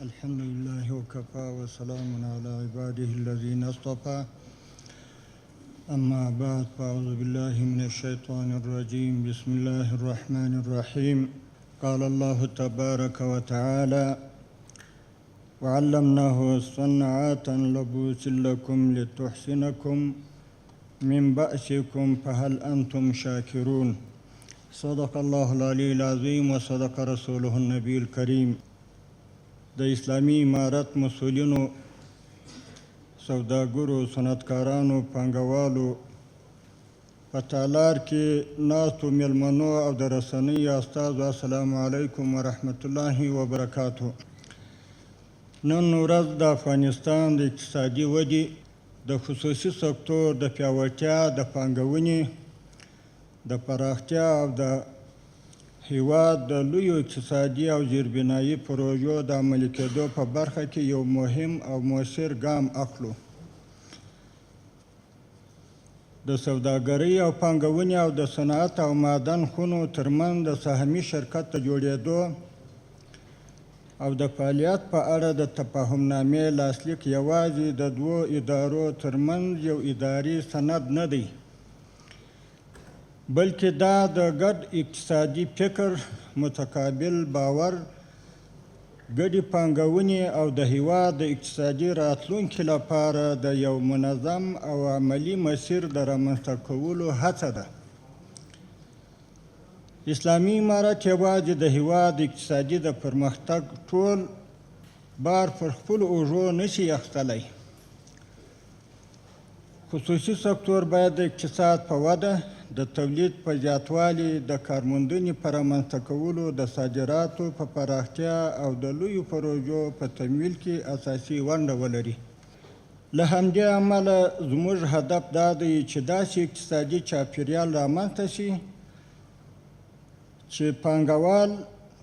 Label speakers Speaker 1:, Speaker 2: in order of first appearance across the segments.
Speaker 1: الحمد لله وكفى وسلام على عباده الذين اصطفى. أما بعد، فأعوذ بالله من الشيطان الرجيم. بسم الله الرحمن الرحيم. قال الله تبارك وتعالى: وعلمناه صنعة لبوس لكم لتحسنكم من بأسكم فهل أنتم شاكرون. صدق الله العلي العظيم وصدق رسوله النبي الكريم. د اسلامي امارت مسؤلینو، سوداګرو، صنعتکارانو، پانګوالو، په تالار کې ناستو میلمنو او د رسنیو استازو، السلام علیکم ورحمت الله وبرکاته. نن ورځ د افغانستان د اقتصادي ودې، د خصوصي سکتور د پیاوړتیا، د پانګونې د پراختیا او د هیواد د لویو اقتصادي او زیربنایي پروژو د عملي کېدو په برخه کې یو مهم او موثر ګام اخلو. د سوداګرۍ او پانګونې او د صنعت او معدن خونو ترمنځ د سهامي شرکت د جوړېدو او د فعالیت په اړه د تفاهمنامې لاسلیک یوازې د دوو ادارو ترمنځ یو اداري سند نه دی، بلکې دا د ګډ اقتصادي فکر، متقابل باور، ګډې پانګونې او د هیواد د اقتصادي راتلونکي لپاره د یو منظم او عملي مسیر د رامنځته کولو هڅه ده. اسلامي امارت یوازې د هیواد اقتصادي د پرمختګ ټول بار پر خپلو اوږو نشي اخیستلی. خصوصي سکتور باید د اقتصاد په وده، د تولید په زیاتوالي، د کارموندنې په رامنځته کولو، د صادراتو په پراختیا او د لویو پروژو په تمویل کې اساسي ونډه ولري. له همدې امله زموږ هدف دا دی چې داسې اقتصادي چاپیریال رامنځته شي چې پانګوال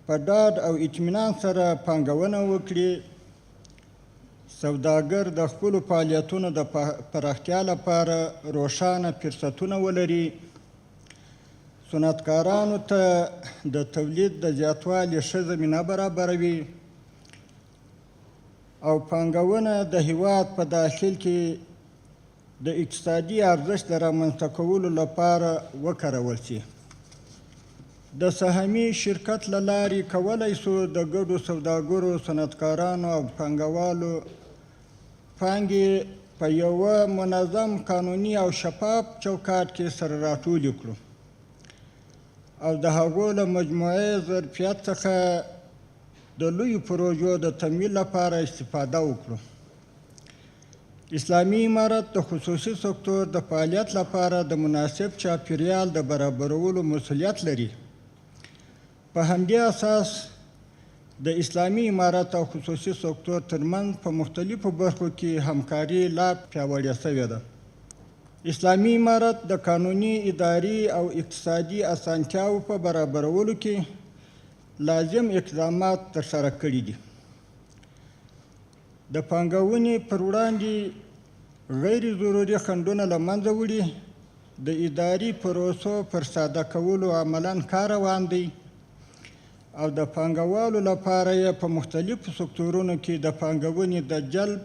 Speaker 1: په ډاډ او اطمینان سره پانګونه وکړي، سوداګر د خپلو فعالیتونو د پراختیا لپاره روښانه فرصتونه ولري، صنعتکارانو ته د تولید د زیاتوالي ښه زمینه برابروي او پانګونه د هیواد په داخل کې د اقتصادي ارزښت د رامنځته کولو لپاره وکارول شي. د سهامي شرکت له لارې کولی شو د ګډو سوداګرو، صنعتکارانو او پانګوالو پانګې په یوه منظم، قانوني او شفاف چوکاټ کې سره راټولې کړو او د هغو له مجموعې ظرفیت څخه د لویو پروژو د تمویل لپاره استفاده وکړو. اسلامي امارت د خصوصي سکتور د فعالیت لپاره د مناسب چاپیریال د برابرولو مسؤلیت لري. په همدې اساس د اسلامي امارت او خصوصي سکتور ترمنځ په مختلفو برخو کې همکاري لا پیاوړې شوې ده. اسلامي امارت د قانوني، اداري او اقتصادي اسانتیاوو په برابرولو کې لازم اقدامات ترسره کړي دي. د پانګونې پر وړاندې غیر ضروري خنډونه له منځه وړي، د اداري پروسو پر ساده کولو عملاً کار روان دی او د پانګوالو لپاره یې په مختلفو سکتورونو کې د پانګونې د جلب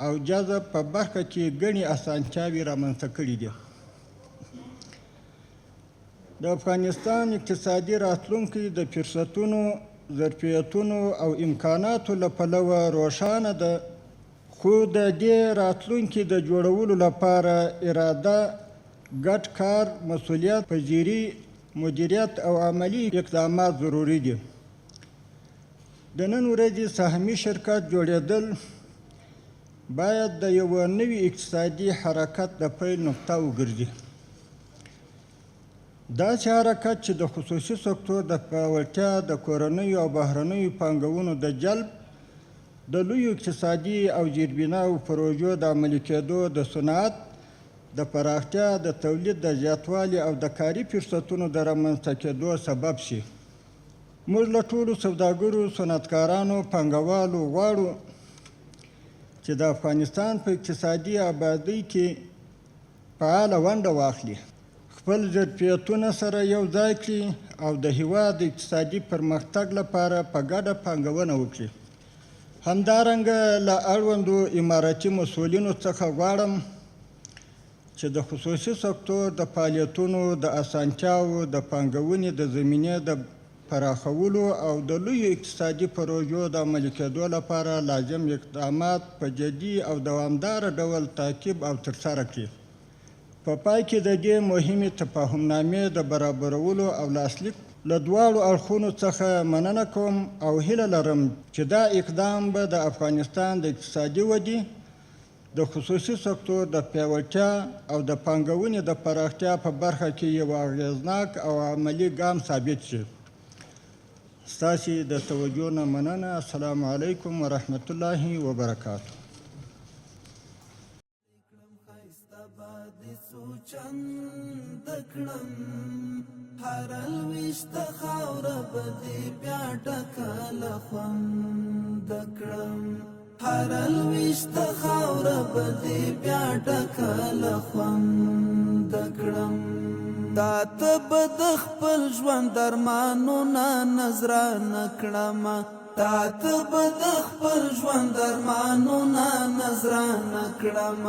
Speaker 1: او جذب په برخه کې ګڼې اسانتیاوې رامنځته کړې دي. د افغانستان اقتصادي راتلونکی د فرصتونو، ظرفیتونو او امکاناتو له پلوه روښانه ده، خو د دې راتلونکي د جوړولو لپاره اراده، ګډ کار، مسؤلیت پذیري، مدیریت او عملي اقدامات ضروري دي. د نن ورځې سهامي شرکت جوړېدل باید د یوه نوي اقتصادي حرکت د پیل نقطه وګرځي، داسې حرکت چې د خصوصي سکتور د پیاوړتیا، د کورنیو او بهرنیو پانګونو د جلب، د لویو اقتصادي او زیربناوو پروژو د عملي کېدو، د صنعت د پراختیا، د تولید د زیاتوالي او د کاري فرصتونو د رامنځته کېدو سبب شي. موږ له ټولو سوداګرو، صنعتکارانو، پانګوالو غواړو چې د افغانستان په اقتصادي آبادۍ کې فعاله ونډه واخلي، خپل ظرفیتونه سره یو ځای کړي او د هیواد د اقتصادي پرمختګ لپاره په ګډه پانګونه وکړي. همدارنګه له اړوندو امارتي مسؤلینو څخه غواړم چې د خصوصي سکتور د فعالیتونو د اسانتیاوو، د پانګونې د زمینې د پراخولو او د لویو اقتصادي پروژو د عملي کېدو لپاره لازم اقدامات په جدي او دوامداره ډول تعقیب او ترسره کړي. په پای کې د دې مهمې تفاهمنامې د برابرولو او لاسلیک له دواړو اړخونو څخه مننه کوم او هیله لرم چې دا اقدام به د افغانستان د اقتصادي ودې، د خصوصي سکتور د پیاوړتیا او د پانګونې د پراختیا په برخه کې یو اغېزناک او عملي ګام ثابت شي. ستاسې د توجه نه مننه. السلام علیکم ورحمت الله وبرکاته.
Speaker 2: ښایسته به دې څو چنده کړم، هره لویشته خاوره به دې بیا ډکه له خونده کړم، هره لویشته خاوره به دې بیا ډکه له خونده کړم. تا ته به د خپل ژوند ارمانونه نذرانه کړم، تا ته به د خپل ژوند ارمانونه نذرانه کړم.